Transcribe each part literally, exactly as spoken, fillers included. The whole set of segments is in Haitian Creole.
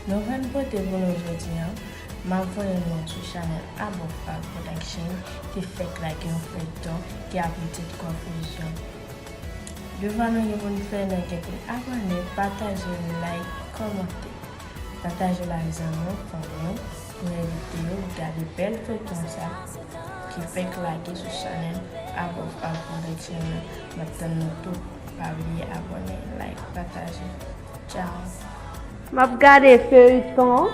Nouvèl bote pou nou jodi a, m ap voye nou sou chanèl Above All Production ki fèk lage yon feyton ki ap tit Konfizyon. Devan nou gen pou n fè, nou gen pou n abòne, pataje, like, kòmante. Pataje l ak zanmi w, fanmi w, pou envite yo gade bèl feyton sa ki fèk lage sou chanèl Above All Production nan. M ap tann nou tout. Pa bliye abòne, like, pataje. Tchao. M ap gade feyton.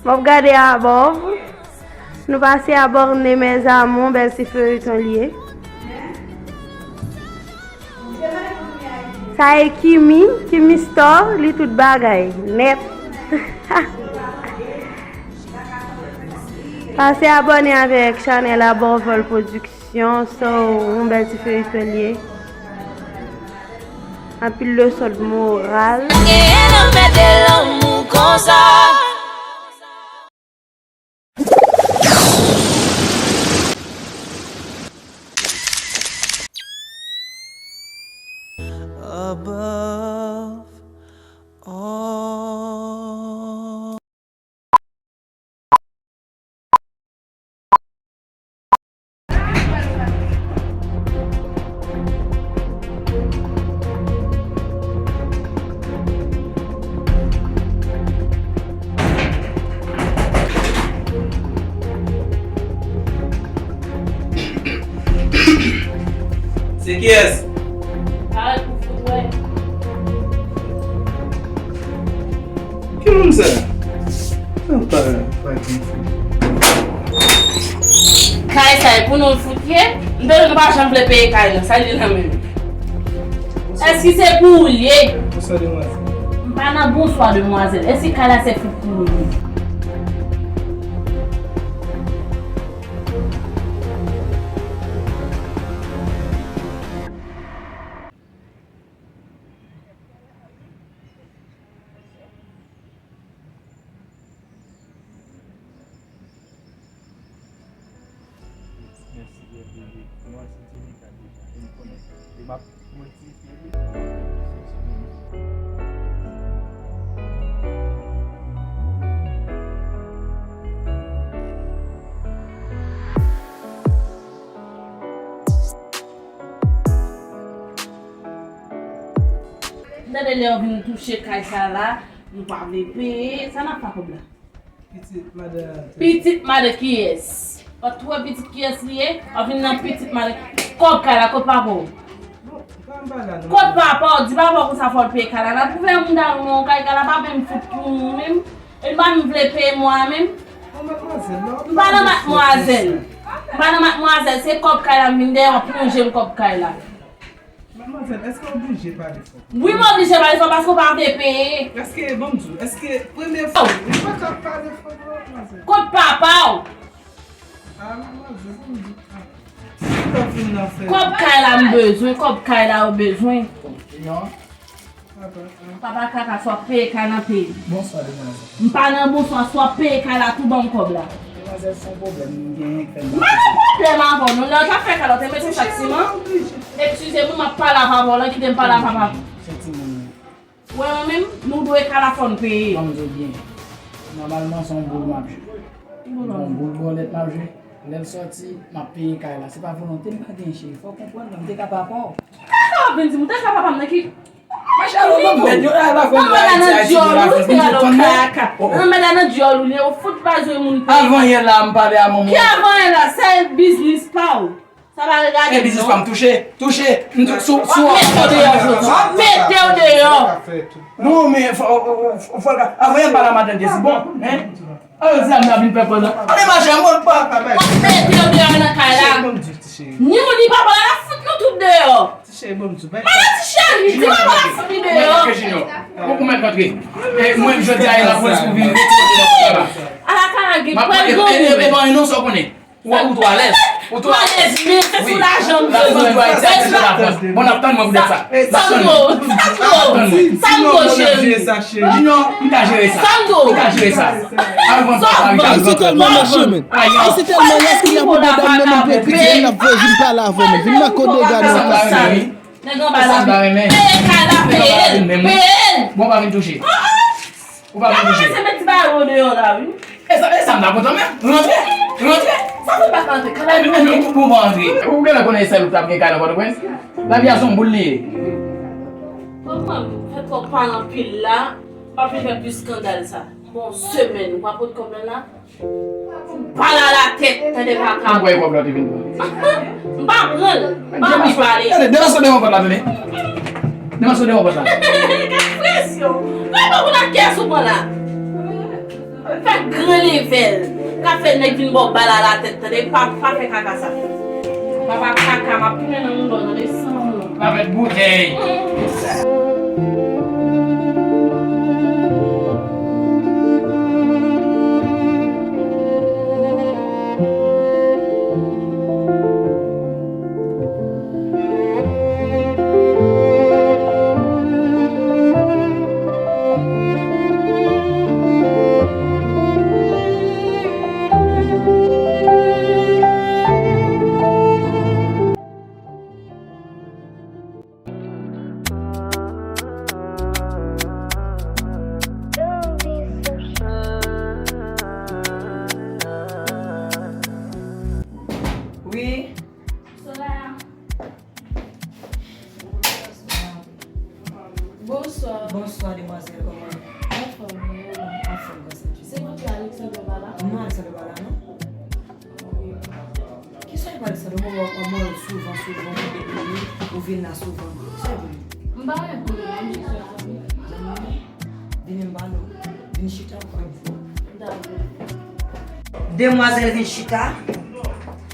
M ap gade Above. Nou pase abòne, mes amours, bèl ti feyton li ye. Sa e Kimi, Kimi Store, li tout bagay nèt. Pase abòne avèk chanèl Above All Production. So, yon bèl ti feyton li ye. Anpil leson de moral. Genyen nan mèt de lanmou konsa. Above all. Se kiyès? Parèt pou fout wè. Ki moun sa? Sa pa, pa gen fout. Kay sa e pou nou fout ye? M te di nou pa janm vle peye kay lan. Sa li nan menm. Èske se pou ou l ye? Bonswa, demwazèl. M pa nan bonswa, demwazèl. Èske kay la se fout pou ou l ye? Mèsi, mèsi, bèl bebe. Mwen se Jenika deja. E m konnen. E m ap modifye li pou mwen fè plis sou li. M tande lè yo vin touche kay sa la, nou pa vle peye. Sa n ap fè kòb la? Pitit madan. Pitit madan kiyès? Ou twò pitit kiyès li ye? W ap vin nan pitit madan. Kòb kay la, kot papa w? Bon, pa anba la, non. Kot papa w? Di papa w konsa fò l peye kay la. L ap twouve yon moun dalou nan yon kay, kay la pa menm fout pou moun menm. E l pa menm vle peye mwa menm. Bon, madmwazèl, non. M pa nan madmwazèl. M pa nan madmwazèl, se kòb kay la m vin dèyè w ap plonje m kòb kay la. Madmwazèl, èske w oblije pale fò? Wi, m oblije pale fò paske w pa vle peye. Èske, bon, m di w, èske premye fwa, ou pa ka pale fò, madmwazèl? Kot papa w? Ah, madmwazèl, bon, m di w, ah. Kòb kay la m bezwen, kòb kay la ou bezwen. Papa Kaka, swa peye kay nan peyi. Bonswa, demwazèl. M pa nan bonswa, swa peye kay la tou, ban m kòb la. Demwazèl, se yon pwoblèm nou genyen k fè m... M pa gen pwoblèm avè w, non. Lè w t ap fè kay la, w te mete chak siman. Eskize m, wi, m ap pale avè w, lan kite m pale avè papa. Se timoun. Wè, mwen menm, nou dwe kay la fò n peye. Ban m di w byen. Nòmalman, se yon boul m ap jwe. Yon boul bòlèt m ap jwe. Lè l sòti, m ap peye kay la. Se pa volonte m pa gen, cheri. Fò w konprann mwen, m te ka papa w. Kaka w ap vin di m, ou te ka papa m nan ki... Mache alò, ban m mèt yo, a la fè m nan Ayiti, Ayiti, de la Frans, m di w tann mwen. Kaka. Oh, oh. Nan mèt la nan dyòl ou li ye, ou fout pa jwe moun pou... Avan yè la, m pale a manman. Ki avan yè la? Sa e biznis pa w. Sa pa regade m, non. E biznis pa m, touche, touche. M tou, sou, sou, w ap mete w deyò jodi. W ap mete w deyò. Non, men fò, fò, fò, fò, avan yè m pale a madan Jezi, bon, hein? Alò, se a m nan vin fè pran nan. Ann mache, mwen pa ka bay. W ap mete w deyò nan kay la. Ni ou ni papa w la, n ap fout nou tout deyò. Ti cheri, bon, m di w, bay... Mwen ti cheri, di papa w ap fout li deyò. Mwen, Junior, ou, ou mèt rantre. E mwen, jodi a, e lapolis pou vin retire w nan kay la. Ala kara gen pwèl granmoun. E, e, e, non, sa w konnen. Ou, ou twò alèz. Ou twò alèz, men se sou lajan m bezwen. Bon, n ap tann mwen poutèt sa. Sandro, Sandro, Sandro, cheri. Junior, m ka jere sa. Sandro. M ka jere sa. Ayisyen tèlman mechan, men. Ayisyen tèlman yaskilya pou gade m nan menm pou pitit, n ap voye vin pale avè w, men. Vin nan kote gade w. Nèg anba la, peye kay la, peye l, peye l. Bon, pa vin touche. Ou pa vle bouje. Gade se met ti bagay ou deyò la, wi. E sa, e sa m ta kontan menm. Rantre, rantre. Sa se pa ka rantre, kaba. Epi ou menm, ou pa rantre. Ou genlè konnen sèl ou t ap gen kay nan Pòtoprens. Lavi a se yon boul li ye. Konprann, fè twòp pale anpil la. Pa vin fè plis eskandal sa. Bon, semèn, ou pa pot kòb lan la. Bal a la tèt, tande kaka. Mwen kwè kòb la te vin pran. M pa pran l. M pa anvi pale. Gade, demanse w devan pòt la, tande. Demanse w devan pòt la. Gad presyon. Gad bon pou la kès ou pran la. Fè gran level. Ka fè nèg vin ba w bal a la tèt, tande. Pa, pa fè kaka sa. Papa kaka, m ap tounen nan yon bò, tande, san ou. Avèk boutèy. Wi. Soraya. Bonswa. Bonswa, demwazèl, kòman? Anfòm, wi. Anfòm, gras a Dye. Se pou di Alexandre pa la? Non, Alexandre pa la, non. Kisa w ap pale sa? Mwen wè w, mwen wè w souvan, souvan, ou vin depi ou vin la souvan. Kisa w ap pale? M pa gen pwoblèm, m jis yon zanmi. Zanmi? Vini m pale w. Vin chita, ou pale. Dakò. Demwazèl vin chita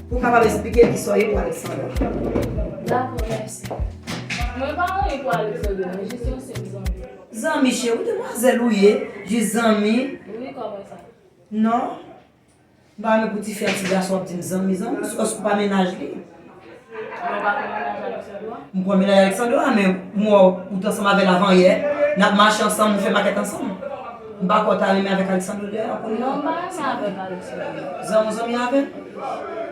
pou w kapab esplike kisa w ye pou Alexandre. Dakò, mèsi. Mwen pa anyen pou Alexandre, mwen jis yon senp zanmi. Zanmi cheri, demwazèl ou ye, jis zanmi. Wi, kòman sa? Non. M pa renmen pou tifi a, ti gason ap di m zanmi, zanmi, èske w pa mennaj li? Mwen pa konn mennaj Alexandro a? M konn mennaj Alexandro a, men m wè w, ou t ansanm avè l avan yè, n ap mache ansanm, nou fè makèt ansanm. M pa kwè w ta renmen avèk Alexandro dèyè a kounye a. Non, m pa renmen avèk Alexandro. Zanmi w zanmi avè l?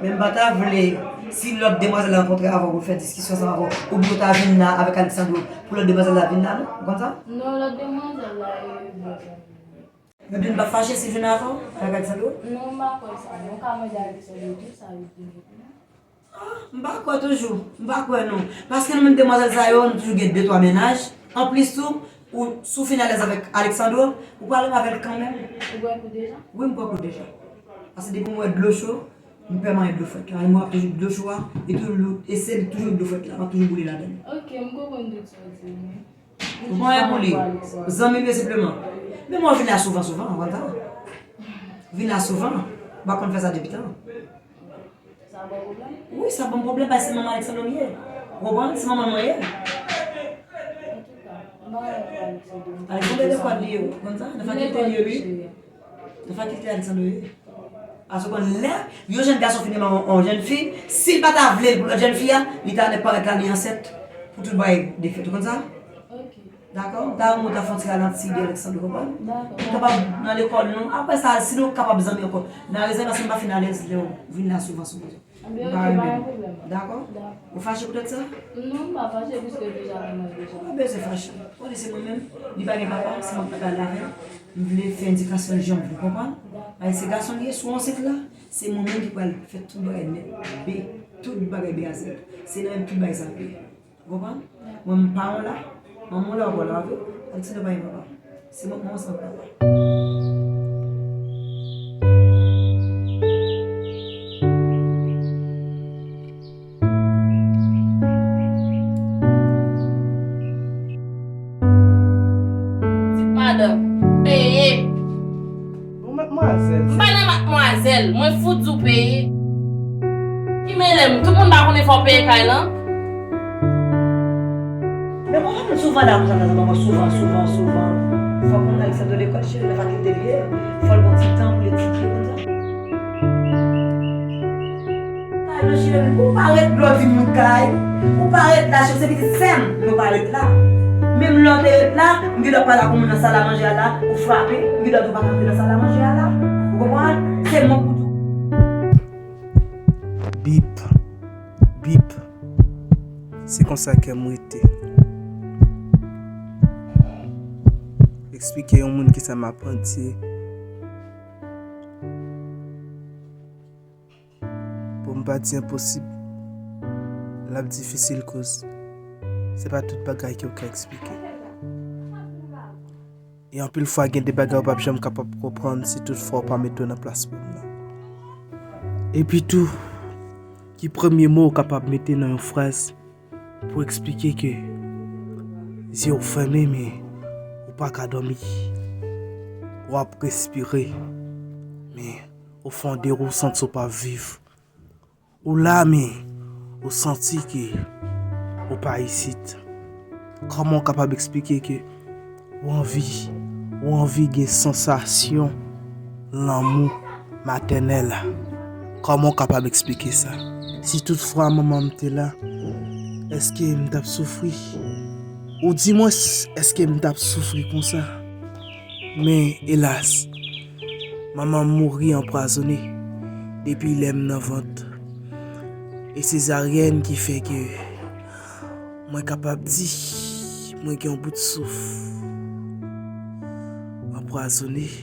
Men m pa ta vle, si lòt demwazèl la rankontre avè w pou l fè diskisyon ansanm avè w, oubyen w ta vin la avèk Alexandro, pou lòt demwazèl la vin la, non? Ou konn sa? Non, lòt demwazèl la, e, bon, zanmi. Ebyen, m pa fache si l vin avè w, avèk Alexandro? Non, m pa kwè sa. Non, ka mande Alexandro tou, sa li di. Ah, m pa kwè toujou. M pa kwè non. Paske nou menm demwazèl sa yo, nou toujou gen de twa mennaj. Anplis tou, ou, si w fin alèz avèk Alexandro, ou pral renmen avè l kanmenm. Ou bwè kou deja? Wi, m bwè kou deja. Paske depi m wè dlo cho, m pè manyen dlo frèt la. Mwen ap toujou dlo cho a, e toujou, e se toujou dlo frèt la, m ap toujou boule ladan l. Ok, m konprann tout sa w di, men. Ou pa anyen pou li. Zanmi m yo senpleman. Men mwen vin la souvan, souvan, ou konn sa. Vin la souvan. M pa konn fè sa depi tan. Sa ba w pwoblèm? Wi, sa ban m pwoblèm, paske se manman Alexandro m ye. Ou konprann? Se manman mwen ye. Antouka, m pa anyen pou Alexandro. Alexandro de kòd li ye, ou konn sa? Nan fakilte li ye, wi. Nan fakilte Alexandro ye. Paske w konn lè yon jèn gason fin renmen yon, yon jèn fi, si l pa ta vle l pou lòt jèn fi a, li ta nèk parèt la, li ansent pou tout bagay defèt. Ou konn sa? Ok. Dakò? M ta renmen w ta fè yon ti ralanti de Alexandro, ou konprann? Dakò. Pou n kapab nan lekòl nou. Apre sa, si nou kapab zanmi ankò, n a rezon paske m pa fin alèz lè w vin la souvan, souvan. Ebyen, ok, pa gen pwoblèm. Dakò? Dakò. Ou fache poutèt sa? Non, m pa fache, piske deja renmen deja. Ou pa bezwen fache. Ou konnen se mwen menm, li pa gen papa, se mwen ki pral avè l. M vle fè endikasyon l jan m vle, konprann? Dakò. Paske se gason li ye, sou yon sit la, se mwen menm ki pral fè tout bagay nèt, be, tout bagay be a zèd. Se nan men m tout bagay sa ap ye. Ou konprann? Mwen, m pa yon la. Manman w la, w pa la, wi. Alexandro pa gen papa. Se mwen, mwen san papa. Ti madanm, peye. Bon, madmwazèl. M pa nan madmwazèl, mwen fout di w peye. Ki mele m, tout moun pa konnen fò w peye kay lan? Men mwen pa konn souvan la konsa, nan zanmi mwen souvan, souvan, souvan. Fò w konn Alexandro lekòl, cheri, nan fakilte li ye. Fò l pran ti tan pou l etidye konsa. Kay mwen cheri, ou pa ret lè w vin moun kay. Ou pa ret la, cheri, se pitit sè m, men ou pa ret la. Menm lè w te ret la, m gen dwa pale ak yon moun nan sal a manje a la, ou frape, m gen dwa di w pa ka antre nan sal a manje a la. Ou konprann? Se mwen pou di w. Bip, bip. Se konsa kè m rete. Eksplike yon moun kisa m aprann se, pou m pa di enposib, l ap difisil koz se pa tout bagay ke w ka eksplike. E anpil fwa gen de bagay ou p ap janm kapab konprann si tout fwa ou pa mete w nan plas moun nan. Epi tou, ki premye mo ou kapab mete nan yon fraz pou eksplike ke zye w fèmen men ou pa ka dòmi. W ap respire, men ofondè w ou santi w pa viv. Ou la men ou santi ke ou pa isit. Kòman w kapab eksplike ke ou anvi, ou anvi gen sansasyon lanmou matènèl? Kòman w kapab eksplike sa? Si toutfwa manman m te la, èske m t ap soufri? Ou di mwen, èske m t ap soufri konsa? Men elas, manman m mouri anpwazonnen depi lè m nan vant. E sezaryèn ki fè ke mwen kapab di mwen gen yon bout souf anpwazonnen.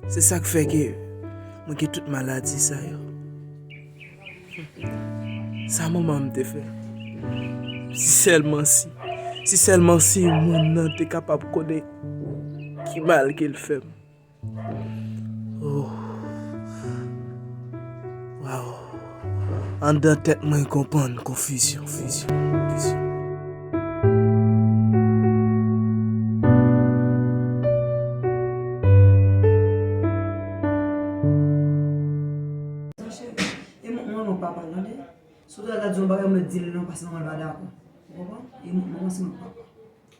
Se sa k fè ke mwen gen tout maladi sa yo. Sa manman m te fè. Si sèlman si, si sèlman si moun nan te kapab konnen ki mal ke l fè m. Oh. Waw. Anndan tèt mwen konprann konfizyon, konfizyon, konfizyon. Monchè, e mwen, mwen, mwen papa l, tande. Si w ta di yon bagay, mwen di l non, paske manman l pa dakò. Ou konprann? E mwen, mwen, se mwen papa.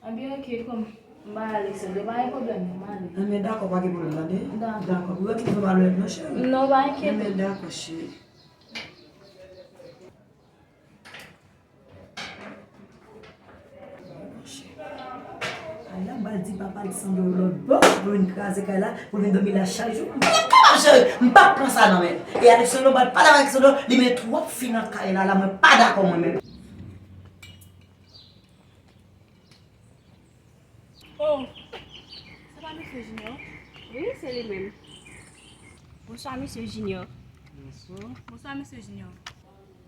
Ebyen, oke, kòm m ba Alexandre, pa gen pwoblèm, non, m ale. Ebyen, dakò, pa gen pwoblèm, tande? Dakò. Dakò. Pou yo tout nou pa lwen, non, cheri? Non, pa enkyete. Ebyen, dakò, cheri. Kay la, m pral di papa Alexandre lòt bò, pou vin kraze kay la, pou vin dòmi la chak jou. M pa pran, cheri, m pa pran sa nan men l. E Alexandre, m pral pale avèk Alexandre, li met twòp fi nan kay la, la, mwen pa dakò mwen menm. Oh, se pa mesye Junior? Wi, se li menm. Bonswa, mesye Junior. Bonswa. Bonswa, mesye Junior.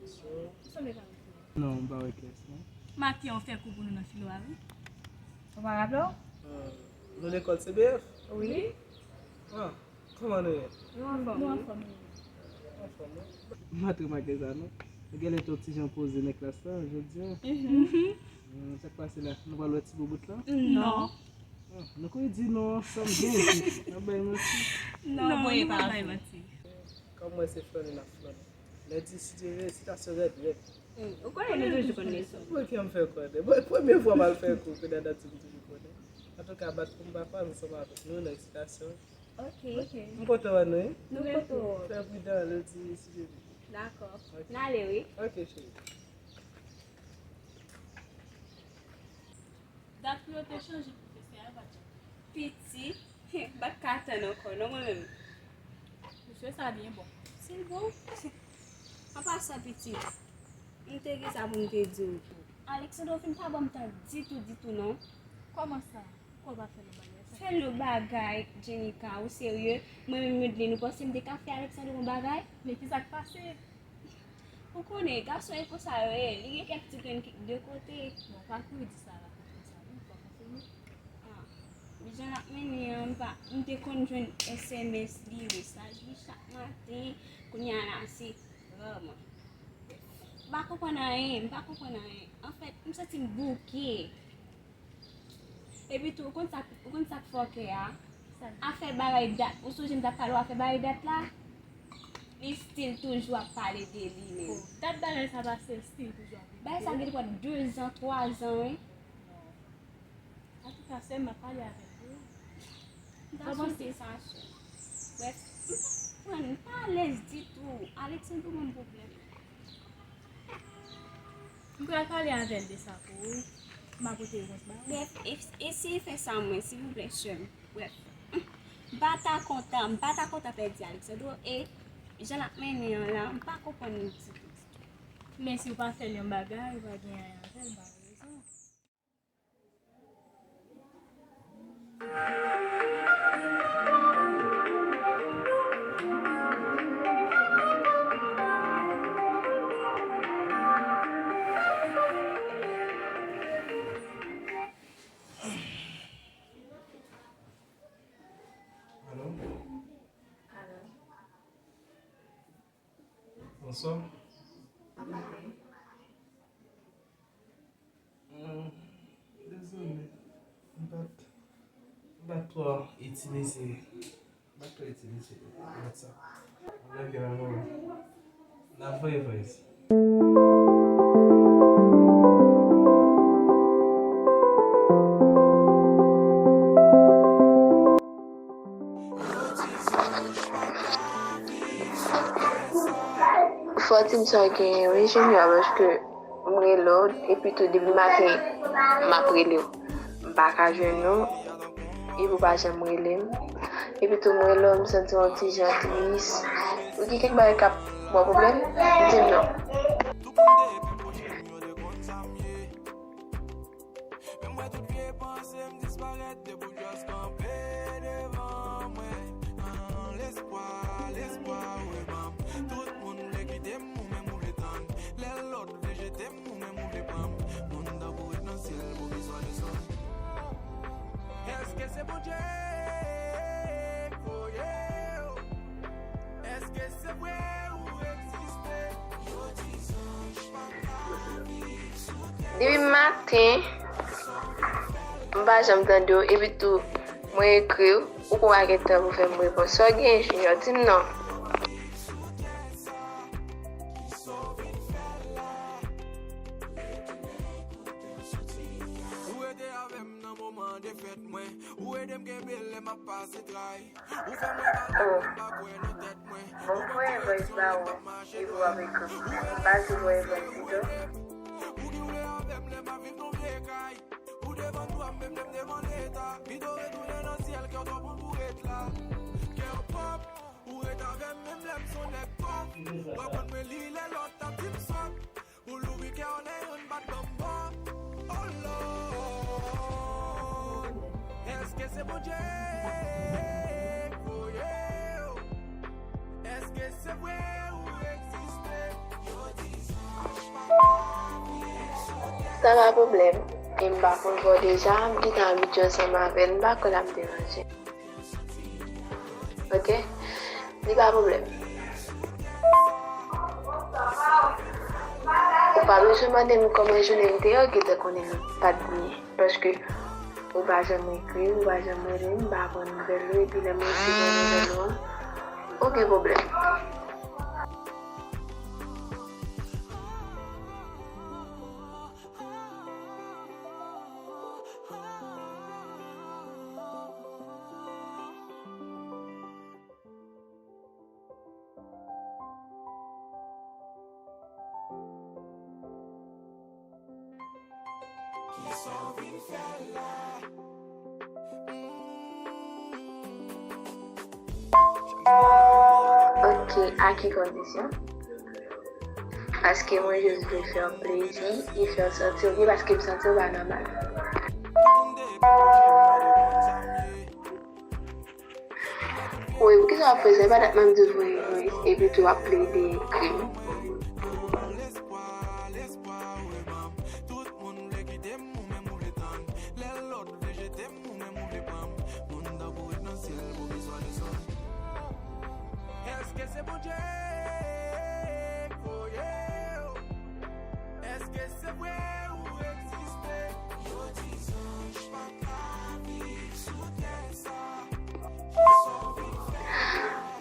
Bonswa. Ou sanble pa rekonèt. Non, m pa wè kiyès, non. Maten an fè kou pou nou nan filo a, wi. Ou pa raple w? Euh, nou lekòl C B F? Wi. Ah, kòman nou ye? Nou anfòm, nou anfòm, wi. Anfòm, wi. M pa t remake sa, non. Ou genlè te yon ti jan poze nan klas la, jodi a. Mhm. Hmm, sa k pase la? Nou pral wè ti boubout la? Non. Ah, nou kouri di non ansanm, gen epi. N ap bay manti. Non, non, nou pa bay manti. Kòm mwen se flannen n ap flannen. Lè di si Dye vle, sitasyon rèd, rèd. Hmm, ou konnen nou toujou konn leson. Mwen ki an fè konnen. Mwen, premye fwa m al fè kou, kounye a n ap di m toujou konnen. Antouka, bat pou m papa, nou ansanm avèk nou nan resitasyon. Ok. Ok. M kontan wè nou, wi. Nou kontan wè w. Fè pridan, lè di si Dye vle. Dakò. Ok. N ale, wi. Ok, cheri. Dat pou yo te chanje pwofesè a, pa t janm. Pitit, m pa t ka tann ankò, non, mwen menm. Mesye sa byen bon. Se l bon. An pasan, pitit, m te gen sa pou m te di w tou. Alexandre fin pa ban m tan ditou, ditou, non. Kòman sa? Kò pa fè l yon bagay sa. Fè l yon bagay, Jenica, ou serye? Mwen menm, Medline, ou panse m te ka fè Alexandre yon bagay? Men ki sa k pase? Ou konnen, gason e konsa yo ye, li gen kèk ti grenn ki de kote. Bon, pa kouri di sa rakonte konsa, non, fò konfime. Ah, jan l ap mennen an, m pa, m te konn jwenn S M S li, mesaj li chak maten, kounye a la, se raman. M pa konprann anyen, m pa konprann anyen. Anfèt, m santi m bouke. Epi tou, ou konn sa, ou konn sa k fòkè a? Sa? Afè bagay dat. Ou sonje m t ap pale w afè bagay dat la? Li still toujou ap pale de li menm. Bon, dat bagay sa pase, l still toujou ap repete. Bagay sa gen dwa de zan, twa zan, wi. Non. Antouka, sè m, m ap pale avè l tou. M ta swete sa, sè. Brèf, m pa konprann, m pa alèz ditou. Alexandre ban m pwoblèm. M pral pale avè l de sa pou ou. M a pote repons ba ou. Brèf, e, eseye fè sa mwen, silvouplè, sè m. Brèf. M pa ta kontan, m pa ta kontan pèdi Alexandro e jan l ap mennen an la, m pa konprann li ditou, ditou. Men si w pa fè l yon bagay, ou pa gen anyen avè l, m pa wè rezon. Alo? Alo? Bonswa. Bonmaten. Hmm, dezole, m pa t, m pa t twò itilize, m pa t twò itilize WhatsApp. Malgre m ap voye voice. Fò w di m sa w genyen wi, Junior, paske m rele w, epi tou depi maten m ap rele w, m pa ka jwenn ou, epi w pa janm rele m. Epi tou m rele w, m santi m yon ti jan tris. Ou gen kèk bagay k ap ba w pwoblèm? Di m non. Men m wè tout vye panse m disparèt depi w just kanpe devan mwen. Nan lespwa, lespwa ou revan m. Tout moun vle kite m, ou menm ou vle tann. Lè lòt vle jete m, ou menm ou vle pran m. Moun tankou ret nan syèl pou ki swa desann. Èske se Bondye k voye w? Èske se vre ou egziste? Yo di zanj pa ka viv sou tè. Depi maten, m pa janm tande w, epi tou, mwen ekri w, ou konn pa gen tan pou fè m repons. Sa w gen, Junior, di m non. Ou rete avè m nan moman defèt mwen. Ou ede m kenbe lè m ap pase tray. Ou fè mwen pale, m pa kwè nan tèt mwen. Ou ban m direksyon lè m ap mache dwat. Ou pa di voye voice pito. Ou ki woule avè m lè m ap viv nan vye kay. Ou devan dwa m menm lè m devan leta. Pito retounen nan syèl, kè w twò bon pou ret la. Kè w pwòp, ou ret avè m menm lè m s on nèg pòv. W aprann mwen li lè lòt ap di m sòt. Pou louvri kè w lè youn bat banm bò. Oh Lord, èske se Bondye k voye w? Èske se vre ou egziste? Yo di zanj pa ka viv sou tè. Sa pa pwoblèm. E m pa konn vwa w deja, m gentan abitye ansanm avè l, m pa kwè l ap deranje. Ok? Li pa pwoblèm. Ou pa bezwen mande m kòman jounen m te ye, ou gentan konnen li pa t byen. Paske ou pa janm ekri, ou pa janm rele m, m pa pran nouvèl ou, epi lè m resevwa nouvèl ou an, ou gen pwoblèm. Kisa w vin fè la? Ok, a ki kondisyon? Paske mwen jis vle fè w plezi e fè w santi w byen, paske m santi w pa nòmal. Wi, poukisa w ap fè sa? E pa dat m ap di w voye voice, epi tou w ap plede ekri m. Èske se Bondye k voye w? Èske se vre ou egziste? Yo di zanj pa ka viv sou tè sa.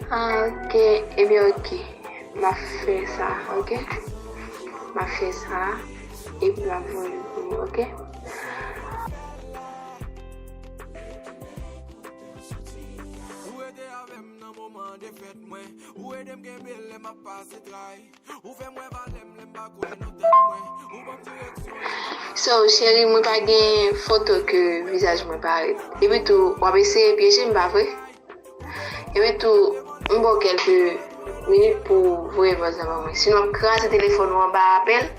Ah, ok, ebyen ok. M ap fè sa, ok? M ap fè sa, epi m ap voye l pou ou, ok? Ou rete avè m nan moman defèt mwen. Ou ede m kenbe lè m ap pase tray. Ou fè m wè valè m lè m pa kwè nan tèt mwen. Ou ban m direksyon lè m ap mache. So, cheri, mwen pa gen foto ke vizaj mwen parèt. Epi tou, w ap eseye pyeje m, pa vre? Epi tou, m ba w kèlke minit pou w voye vòs la ban mwen. Sinon, m ap kraze telefòn ou anba apèl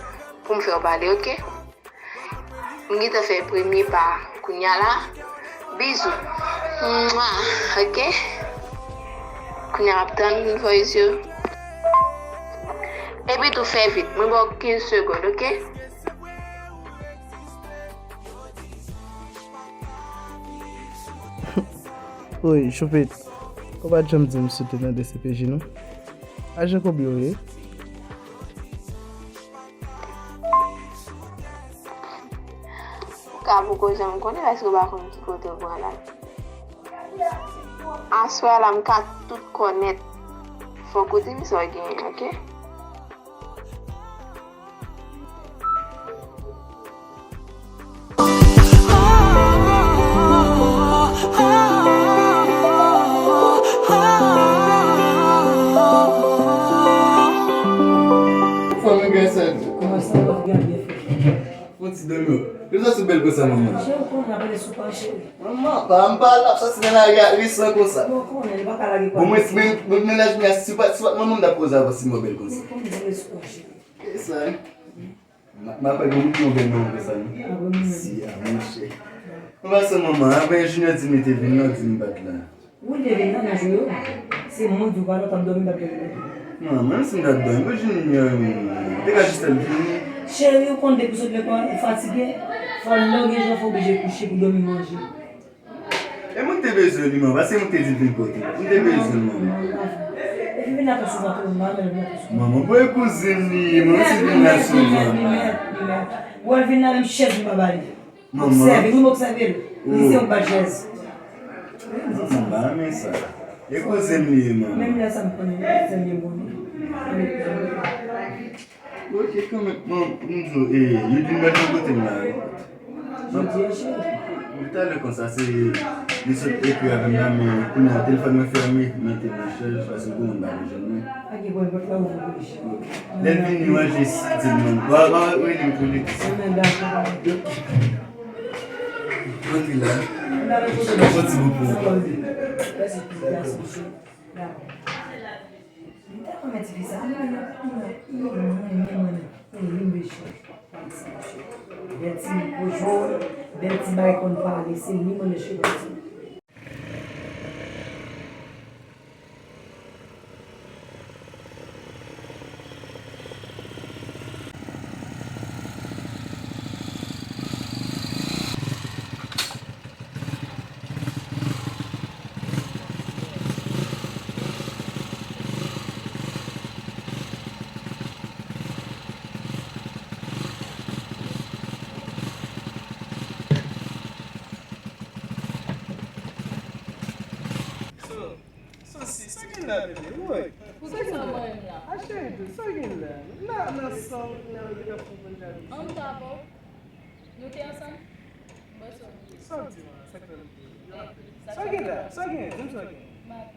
pou m fè w pale, ok? M gentan fè premye pa kounya la. Bizou. Mwa, ok? Kounye a m ap tann voice yo. Epi tou fè vit. Mwen ba w kenz segonn, ok? Woy, Choupit, ou pa t janm di m si w te nan D C P J non. Ajan konbyen w ye? Ou ka poko janm konnen paske ou pa konn ki kote w pran la. Aswè a la m ka tout konnen. Fòk ou di m sa w genyen, ok? Fanmi Grèsèl. Kòman sa va? Gade. Fon ti dòmi w. Yo sa sou bèl konsa manman. Cheri, ou konnen apre sou pa cheri. Manman, pa m pa la ap sòti nan lari a resan konsa. Bon, konnen, li pa ka lage kwa. Bon, mwen, mwen, mwen laj mwen a si pa, si pa manman m t ap poze avan si mwen bèl konsa. Mwen konnen apre sou pa cheri. E sa, wi. M ap, m ap fè yon moun ki yon bèl manman konsa, non? Si, a, monchè. Mwen pa se manman, apre Junior di m li te vin, non, di m pa t la. Ou te vin nan nan jou yo. Se mwen di w pa la, w t ap dòmi, m t ap dòmi. Non, menm si m t ap dòmi, pou Junior, te ka jis fè l vini. Cheri, ou konn depi w sot lekòl, ou fatige, fò lè w gen jan fò w oblije kouche pou dòmi manje. E mwen te bezwen li, manman, paske mwen te di l vin kote. Mwen te bezwen l, manman. Epi vin la tou souvan tou, manman, vin la tou souvan. Manman, bon, e kouzin li ye, manman, si vin la souvan. Li mèt, li mèt, li mèt. Ou wè l vin la, menm chèz li pa ba li. Manman. Obsève, nou obsève l. Li se yon bat chèz. Manman, m pa renmen sa. E kouzin li ye, manman. Menm lè sa m konnen, se l gen bon. Ok, kanmenm, bon, m di w, e, Yudin mèt nan kote m la, wi. Jodi a, cheri. Talè konsa, se, li sot ekri avè m la, men kounye a, telefòn mwen fèmen, mete nan chaj, paske pou moun pa bezwen mwen. Pa gen pwoblèm, pa ouvri pou li, cheri. Lè l vini, mwen jis di l non. Wa, wa, rele m pou li di sa. Anben, dakò, pa gen. Ok. Rantre la. Fè ti bout pou ou. Mèsi pou plas, mesye. Dakò. M ta renmen ti fi sa. Mwen renmen, mwen renmen, mwen renmen. Bèl ti boujou, bèl ti bagay konn pale, se li mwen mesye bandi. Sosi, sa gen la bebe? Woy. Poukisa w mare m la? A cheri douz, sa gen la? La nan san w nan yo ki t ap fè w konn jalouzi. An m t avè w? Nou te ansanm? Mwen sonje. Sa w di m la? Sa k fè m di w? Sa gen la? Sa gen? Di m sa gen. M ap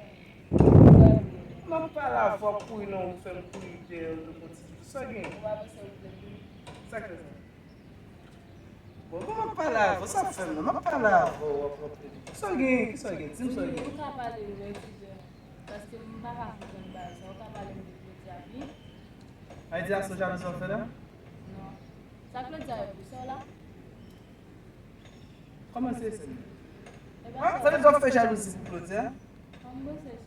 M ap pale avè w, w ap kouri nan w fè m kouri dèyè w tankou ti. Sa gen? Ou pa panse ou vle m vini? Sa k fè sa? Bon, bon, m ap pale avè w, sa fè m nan, m ap pale avè w, w ap, w ap rele. Kisa w genyen, kisa w genyen, di m sa w genyen. Ou ka pale m de Claudia, paske m pa ka konprann bagay sa, ou ka pale m de Claudia, wi. Ay di a se jalouzi w ap fè la? Non. Sa Claudia ye pou sa w la? Kòman se sè m? Ah, sa vle di w ap fè jalouzi pou Claudia? Kòman se sè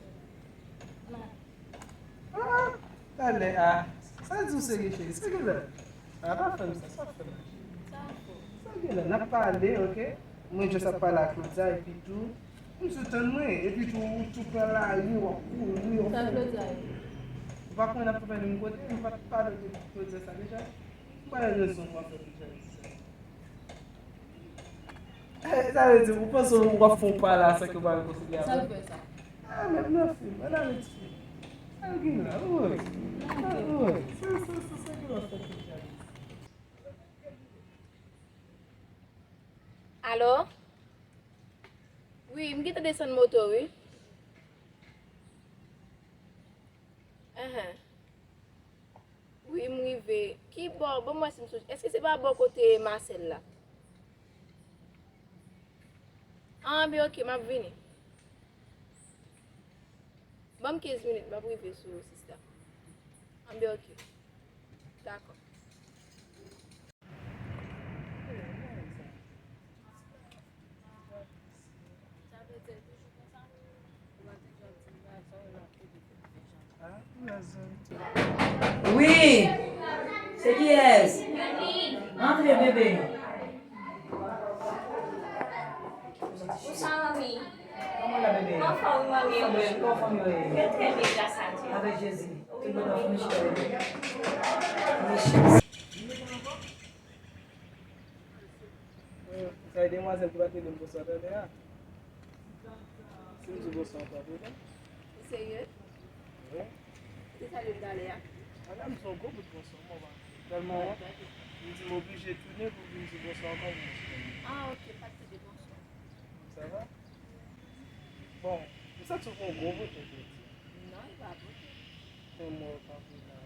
m? Ah, talè a. Sa di w serye cheri, sa gen la? Ah, pa fè m sa, sa fè m. Sa gen la, n ap pale, ok? Mwen just ap pale ak Claudia, epi tou, m sou tann mwen, epi tou, ou tou pran lari, w ap kouri, w ap... Sa Claudia ye? Ou pa konnen n ap tou pale menm kote, m pa t pale de Claudia sa deja? M pa wè rezon pou w ap fè tout jalouzi sa. Eh, sa vle di, ou panse w ap fè yon pa la san ke w pa rekonsilye avè l? Sa l fè sa? Ah, menm nan fim, ann ale ti fim. Sa l gen la, woy. Woy. Sa, sa, sa, sa gen w ap fè tout jalouzi. Alo? Wi, m gentan desann moto, wi. Ahan. Wi, m rive. Ki bò? Ban m wè si m sou. Èske se pa bò kote Marcel la? Anben, ok, m ap vini. Ban m kenz minit, m ap rive sou ou, sista. Anben, ok. Dakò. Wi! Se kiyès? Antre, bebe. Bonswa, manmi. Kòman w ye, bebe? Anfòm, manmi, ou menm? Kòman w ye? Mwen trè byen, gras a Dye. Avèk Jezi. Tout bon nan fini chita, bebe. Fini chita. Sa e demwazèl ki pa te di m bonswa talè a. Si m di w bonswa ankò, pwoblèm? Ou serye? Wi. Ou te salye m talè a? Madam, se yon gwo bout bonswa, mwen pa tèlman wont. M di m oblije tounen pou vin di bonswa ankò pou mwen. Ah, ok, pa t tande bonswa. Sa va? Bon, m santi w gen yon gwo vote jodi a. Non, li pa vote. Men mwen pa vle la.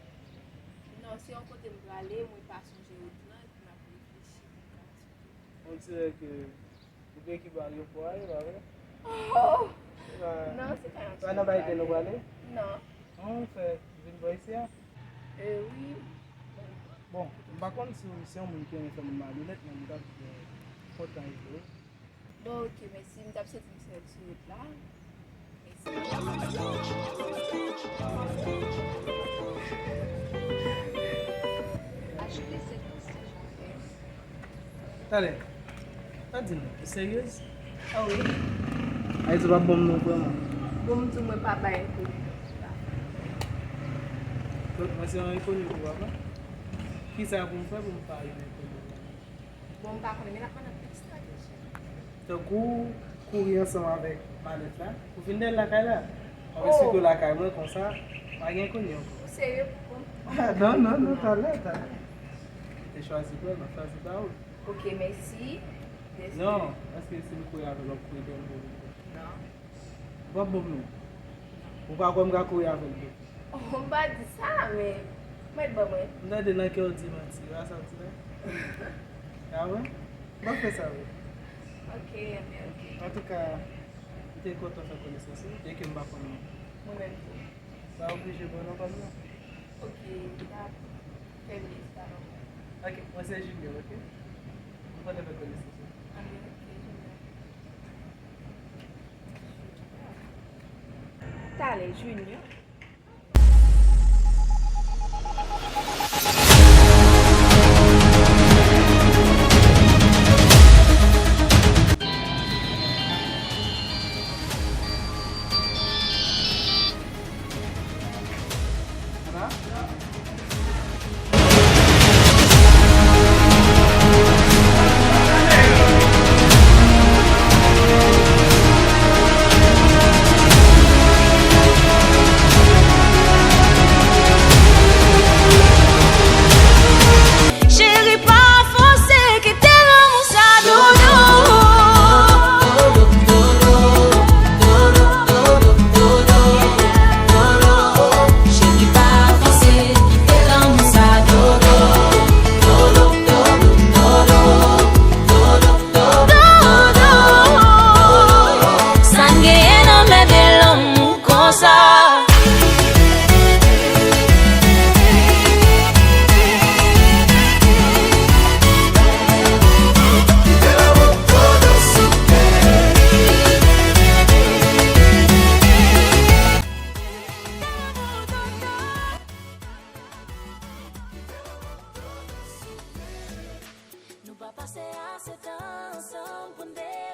Non, se yon kote m prale, mwen pa sonje wout lan, epi m ap reflechi pou m ka On dirait que ou gen ki bò ayewopò a ye, pa vre? Oh! Non, se pa yon ti bò ayewopò. Pa nan Biden nou prale? Non. An, ou fè vin bò isi a? Euh, wi. Bon, m pa konn si w se yon moun ki renmen fè moun malonèt, men m t ap, euh, kontan ede w. Bon, ok, mèsi. M t ap santi m sèl sou wout la. Talè, pa di m, ou seryez? Ah wi. Ayiti pa bon non vrèman. Bon, m di w mwen pa bay enkonyi. Donk, mwen se yon enkonyi pou papa? Kisa pou m fè pou m pa yon enkonyi? Bon, m pa konnen, men n ap mande anpil estrateji. Tankou kouri ansanm avèk malèt la, pou vin dèyè l lakay la. M ap eksplike w lakay mwen, konsa, pa gen enkonyi ankò. Ou serye? Bon. Non, non, non, talè, talè. Ou te chwazi pa w, m ap chwazi pa ou. Ok, mèsi. Non, èske si m kouri avè l, w ap kouri dèyè m pou vin? Non. Ou p ap ban m non. Ou pa kwè m ka kouri avè l tou? Oh, m pa di sa, men mèt ban mwen. M tande nan kè w di manti, a sa w di la? A wi? M ap fè sa wi. Ok, enben, ok. Antouka, m te kontan fè konesans ou, byenke m pa konn ou. Mwen menm tou. Pa oblije ban non pa m non. Ok, dakò. Fè m lès la non. Ok, mwen se Junior, ok? M kontan fè konesans ou. Anben, ok, Junior. Talè, Junior. Cheri, pa fòse, kite lanmou sa dodo. Cheri, pa fòse, kite lanmou sa dodo. Dodo, sa n genyen nan mèt de lanmou konsa. Nou pa pase ase tan ansanm pou n te